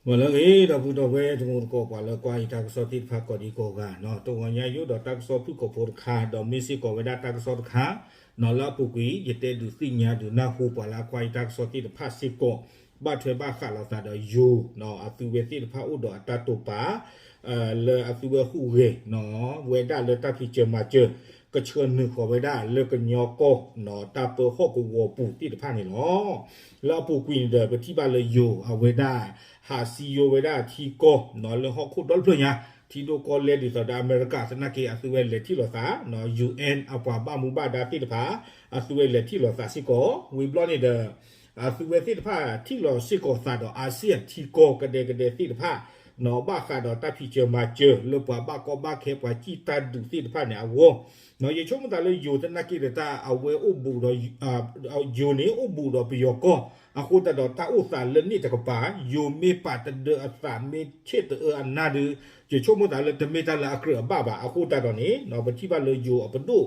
ဂီၤလၢအဂ့ၤ ဒီပုၢ်ဒီဝဲၢ်တံၤသကိး ပှၤလၢကွၢ်ယတၢ်ကစီၣ်သ့ၣ်တဖၣ်ကိးဒံကိးဂၤ, တဂီၤညါယအိၣ်ဒီးတၢ်ကစီၣ်ဖုၣ်ကိာ်ဖိတခါ ဒီးမ့ၢ်စ့ၢ်ကီးဝဲဒၣ်တၢ်ကစီၣ်တခါ, လၢအပူၤကွံာ် ယတဲဒုးသ့ၣ်ညါဒုးနၢ်ဟူပှၤလၢအကွၢ်ယတၢ်ကစီၣ်သ့ၣ်တဖၣ်စ့ၢ်ကီး, ဘၣ်ထွဲဘၣ်ဃးလိာ်သးဒီးယိၤ အသုဝဲသ့ၣ်တဖၣ်အိၣ်ဒီးအတၢ်တိာ်ပာ် လၢအသုဝဲဟူးဂဲၤ ဝဲဒၣ်လၢတၢ်ဖံးစၢၤမၤစၢၤ ကဆှၢနုာ်ဃီၤဝဲဒၣ်လၢကညီကီၢ် တၢ်ပၢဟီၣ်ကဝီၤပူၤသ့ၣ်တဖၣ်န့ၣ်လီၤ. လၢအပူၤကွံာ်န့ၣ်ဒီး ပထံၣ်ဘၣ်လၢယိၤအဝဲဒၣ် ဟးစံယိဝဲဒၣ်ထံကီၢ် လၢဟီၣ်ခိၣ်ဒီတဖျၢၣ်ညါ ထံဒိၣ်ကီၢ်လဲၢ်ဒ်သိးဒီးအမဲရကၤသနာ်က့ အသုဝဲလဲၤထံၣ်လိာ်သး ယူၣ်အဲၣ် အပှၤဘၣ်မူဘၣ်ဒါသ့ၣ်တဖၣ် အသုဝဲလဲၤထံၣ်လိာ်သးစ့ၢ်ကီး ဝံၤဘျီန့ၣ်ဒီး အသုဝဲသ့ၣ်တဖၣ်ထံၣ်လိာ်စ့ၢ်ကီးသးဒီး အၤစံယၣ်ထံကီၢ်ကဒဲကဒဲသ့ၣ်တဖၣ် ဘၣ်ဃးဒီးတၢ်ဖံးစၢၤမၤစၢၤ လၢပှၤဘၣ်ကီဘၣ်ခဲ ပှၤစံၣ်တၢ်ဒုးသ့ၣ်တဖၣ်န့ၣ်အဂီၢ်, ယဆိကမိၣ်သးလၢယိၤသနာ်က့ဒီးတၢ်အဝဲအိၣ်ဘူးဒီး ယိၤန့ၣ်အိၣ်ဘူးဒီးပယီၤကီၢ် အဃိသတးဒီးတၢ်အိၣ်သးလၢန့ၣ်တကပၤ ယိၤမ့ၢ်ပာ်တဒၢအသး မ့ၢ်ဆ့ၣ်တအၢအနၢ်ဒီး ယဆိကမိၣ်သးလၢတမ့ၢ်တၢ်လၢအကြၢးအဘၣ်ဘၣ်. အဃိသတးဒီးန့ၣ် ပထံၣ်ဘၣ်လၢယိၤအပဒိၣ်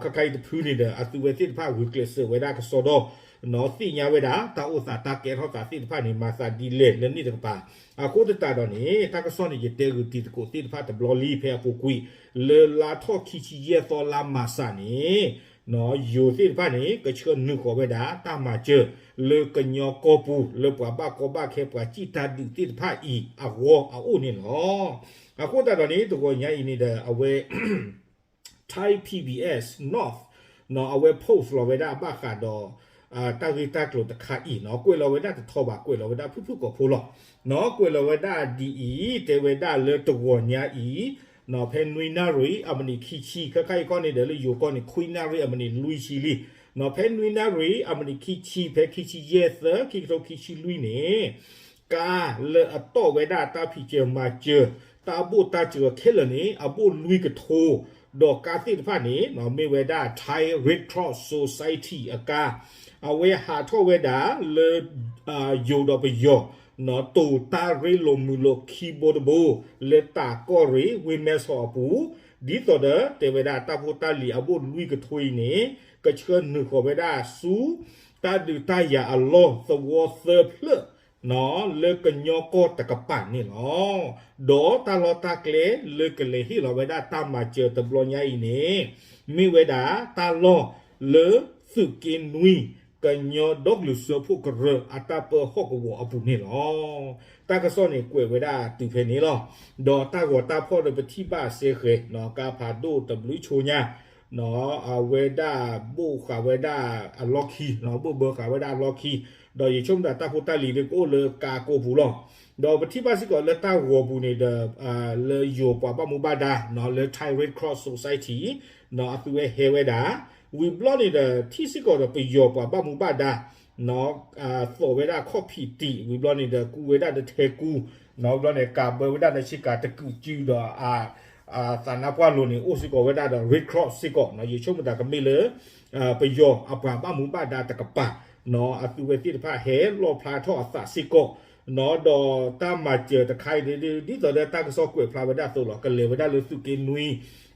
ခါခါအံၤတဖုန့ၣ်ဒီး အသုဝဲသ့ၣ်တဖၣ်ဂုာ်ကျဲးစၢးဝဲဒၣ်ကစီဒီ သ့ၣ်ညါဝဲဒၣ် တၢ်အိၣ်သးတၢ်ကဲထီၣ်သးသ့ၣ်တဖၣ်န့ၣ် မၤသးဒ်လဲၣ်လၢန့ၣ်တကပၤ. အဃိသတးဒီးန့ၣ် တၢ်ကစီၣ်န့ၣ် ယတဲဂုာ်တံၤသကိးသ့ၣ်တဖၣ်တဘျီလံ ဖဲအပူၤကွံာ် လၢလါထီၣ်ခံဆံယဲၢ်သီလါမၢ်ၡးန့ၣ် ယိၤသ့ၣ်တဖၣ်န့ၣ် ကဆှၢနုာ်ဃီၤဝဲဒၣ် တၢ်မၤစၢၤ လၢကညီကီၢ်ပူၤ လၢပှၤဘၣ်ကီဘၣ်ခဲ ပှၤစံၣ်တၢ်ဒုးသ့ၣ်တဖၣ်အံၤ အဂီၢ်အအိၣ်န့ၣ်လီၤ. အဃိသတးဒီးန့ၣ် တဂီၤညါအံၤန့ၣ်ဒီး အဝဲ Thai PBS North အဝဲ post လီၤဝဲဒၣ်ဘၣ်ဃးဒီး တၢ်ဂ့ၢ်တၢ်ကျိၤတခါအံၤ ကွဲးလီၤဝဲဒၣ်တထီဘၣ် ကွဲးလီၤဝဲဒၣ်ဖုၣ်ဖုၣ်ကိာ်ဖိလီၤ. ကွဲးလီၤဝဲဒၣ်ဒ်အံၤ တဲဝဲဒၣ်လၢတဂီၤညါအံၤ ဖဲနွံနၣ်ရံၣ်အမံးနံးခံဆံ ခဲခါအံၤခီန့ၣ်ဒီးလၢယိၤကီၢ်န့ၣ် ခွံနၣ်ရံၣ်အမံးနံးလွံၢ်ဆံလံ. ဖဲနွံနၣ်ရံၣ်အမံးနံးခံဆံ ဖဲခံဆံယဲၢ်သီ ခံကထိခံဆံလွံၢ်န့ၣ် ကါလၢအတီၢ်ဝဲဒၣ်တၢ်ဖံးစၢၤမၤစၢၤ တၢ်ဘိၣ်တၢ်စှၤခဲလၢာ်န့ၣ် အဘိၣ်လွံၢ်ကထိ, ဒီးကါသ့ၣ်တဖၣ်န့ၣ် မ့ၢ်ဝဲဒၣ် Thai Red Cross Society အကါ, အဝဲဟးထီၣ်ဝဲဒၣ်လၢ ယိၤဒီးပယီၤ တိၤတၢ်ရ့လိာ်မုာ်လိာ်ခံဘိတဘိ လၢတၢ်ကီၢ်ရ့ၣ် ဝ့ၢ်မဲၢ်ဆီးအပူၤ, ဒ်သိးဒီးတဲဝဲဒၣ်တၢ်ဖိတၢ်လံၤအဘိၣ်လွံၢ်ကထိအံၤန့ၣ် ကဆှၢနုာ်ဃီၤဝဲဒၣ်ဆူ တၢ်ဒုးတၢ်ယၤအလီၢ်သဝီသၢဖျၢၣ် လၢကညီကီၢ်တကပၤန့ၣ်လီၤ. ဒီးတၢ်လီၢ်တၢ်ကျဲလၢကလဲၤဟ့ၣ်လီၤဝဲဒၣ်တၢ်မၤစၢၤတဘျီညါအံၤန့ၣ် မ့ၢ်ဝဲဒၣ်တၢ်လီၢ်လၢသုးက့နွံ ကညီဒီကလုာ်စၢဖှိၣ်ကရၢအတၢ်ပၢဟီၣ်ကဝီၤအပူၤန့ၣ်လီၤ. တၢ်ကစီၣ်န့ၣ်ကွဲးဝဲဒၣ်တုၤဖဲန့ၣ်လီၤ. ဒီးတၢ်ဂီၤတၢ်ဖီၣ်ဒီးပထံၣ်ဘၣ်စဲဃဲၤ ကါဖးဒိၣ်တဘျုးဆိညါ အဝဲဒၣ်ဘိၣ်ဃာ်ဝဲဒၣ်အလီၢ်ခံ, ဘိၣ်ဘၢဃာ်ဝဲဒၣ်အလီၢ်ခံ, ဒီးယဆိကမိၣ်တၢ်ဖိတၢ်လံၤဒ်ကအိၣ်လၢကါကိးပူၤလီၤ. ဒီးပထံၣ်ဘၣ်စ့ၢ်ကီးလၢတၢ်ဂီၤပူၤန့ၣ်ဒီး လၢယိၤပှၤဘၣ်မူဘၣ်ဒါ လၢ Thai Red Cross Society အသုဝဲဟဲဝဲဒၣ်, ဝံၤဘျီန့ၣ်ဒီး ထံၣ်စ့ၢ်ကီးဒီးပယီၤပှၤဘၣ်မူဘၣ်ဒါ သိးဝဲဒၣ်ခီၣ်ဖံးတံး ဝံၤဘျီန့ၣ်ဒီး ကူဝဲဒၣ်ဒီးထဲကူ, ဘျီန့ၣ် ကးဘၢဝဲဒၣ်ဒီးဆ့ကၤတကုာ်စုဒီး သးနါပှၢ်လိၤန့ၣ် အိၣ်စ့ၢ်ကီးဝဲဒၣ်ဒီး Red Cross စ့ၢ်ကီး, ယဆိကမိၣ်တၢ်ကမ့ၢ်လၢ ပယီၤအပှၤဘၣ်မူဘၣ်ဒါတကပၤ အသုဝဲသ့ၣ်တဖၣ်ဟဲလီၣ်ဖျါထီၣ်အသးစ့ၢ်ကီး, ဒီးတၢ်မၤစၢၤတခါအံၤ ဒ်သိးဒီးတၢ်ကစီၣ်ကွဲးဖျါဝဲဒၣ်အသိးလီၤ, ကလဲၤဝဲဒၣ်လၢသုးက့နွံ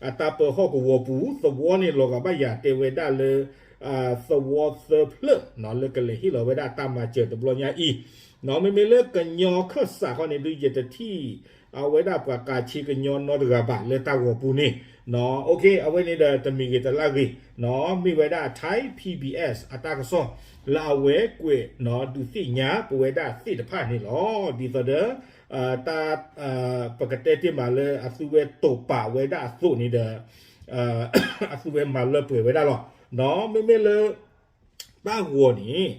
အတၢ်ပၢဟီၣ်ကဝီၤပူၤ, သဝီန့ၣ်လီၤဂာ်ဘၣ်ယၤတဲဝဲဒၣ်လၢ သဝီသၢဖျၢၣ် လၢကလဲၤဟ့ၣ်လီၤဝဲဒၣ်တၢ်မၤစၢၤတဘျီညါအံၤ, မ့မ့ၢ်လၢကညီခၢၣ်စးခီန့ၣ်ဒုး ယတထံၣ် အဝဲဒၣ်ပှၤကးဆ့ကညီနီတဂၤဘၣ်လၢတၢ်ဂီၤပူၤန့ၣ်, အဝဲန့ၣ်ဒီးတမံၤဂ့ၤတလၢ်ဂ့ၤ, မ့ၢ်ဝဲဒၣ် Thai PBS အတၢ်ကစီၣ် လၢအဝဲကွဲးဒုးသ့ၣ်ညါပဝဲဒၣ်သ့ၣ်တဖၣ်န့ၣ်လီၤ. ဒ်သိးဒီး တၢ် ပကတဲတ့ၢ်မးလၢအသုဝဲတိာ်ပာ်ဝဲဒၣ်အသိးန့ၣ်ဒီး အသုဝဲမၤလၢပှဲၤဝဲဒၣ်လီၤ. မ့မ့ၢ်လၢ တၢ်ဂီၤန့ၣ်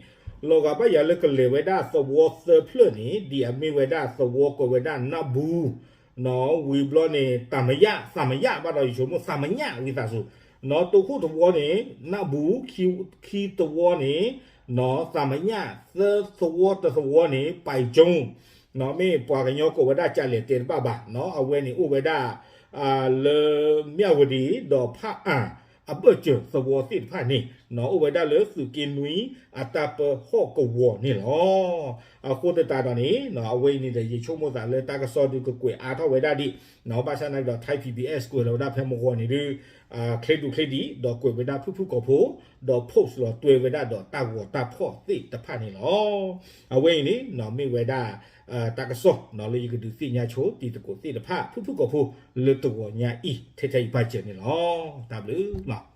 လီၤဂာ်ဘၣ်ယၤလၢကလဲၤဝဲဒၣ်သဝီသၢဖျၢၣ်န့ၣ် ဒ်အမ့ၢ်ဝဲဒၣ်သဝီကိးဝဲဒၣ်နၢ်ဘူ, ဝံၤဘျီန့ၣ် သးမယၣ်, သးမယၣ်ဘၣ်ဒီးယဆိကမိၣ် သးမယၣ်ဝံသးစူၤ, တိခိၣ်သဝီန့ၣ် နၢ်ဘူ, ခံသဝီန့ၣ် သးမယၣ်, သၢသဝီတသဝီန့ၣ် ပာ်ကၠိ, မ့ၢ်ပှၤကညီကိးဝဲဒၣ်ကလဲၣ်တဲတဘၣ်ဘၣ်, အဝဲန့ၣ်အိၣ်ဝဲဒၣ် လၢမၠၣ်ဝတံၤ ဒီးဖၣ်အၣ် အဘၢၣ်စၢၤသဝီသ့ၣ်တဖၣ်န့ၣ် အိၣ်ဝဲဒၣ်လၢသုးက့နွံအတၢ်ပၢဟီၣ်ကဝီၤန့ၣ်လီၤ. အဃိသတးဒီးန့ၣ် အဝဲအံၤန့ၣ်ဒီး ယဆိကမိၣ်သးလၢတၢ်ကစီၣ်ဒုးကကွဲးအါထီၣ်ဝဲဒၣ်ဒံး, ဘၣ်ဆၣ်နာ်က့ဒီး Thai PBS ကွဲးလီၤဝဲဒၣ်ဖဲမုၢ်ဂီၤန့ၣ်ဒုး ချ့ဒူချ့ဒံး ဒီးကွဲးဝဲဒၣ်ဖုၣ်ဖုၣ်ကိာ်ဖိ ဒီး post လီၤတွဲဝဲဒၣ်ဒီးတၢ်ဂီၤတၢ်ဖီၣ်သ့ၣ်တဖၣ်န့ၣ်လီၤ. အဝဲအံၤန့ၣ် မ့ၢ်ဝဲဒၣ် တၢ်ကစီၣ်လၢယကဒုးသ့ၣ်ညါဆိတံၤသကိးသ့ၣ်တဖၣ် ဖုၣ်ဖုၣ်ကိာ်ဖိလၢတဂီၤညါအံၤ ထဲထဲအံၤပာ်စၢၤန့ၣ်လီၤ. တၢ်ဘျုးလီၤ.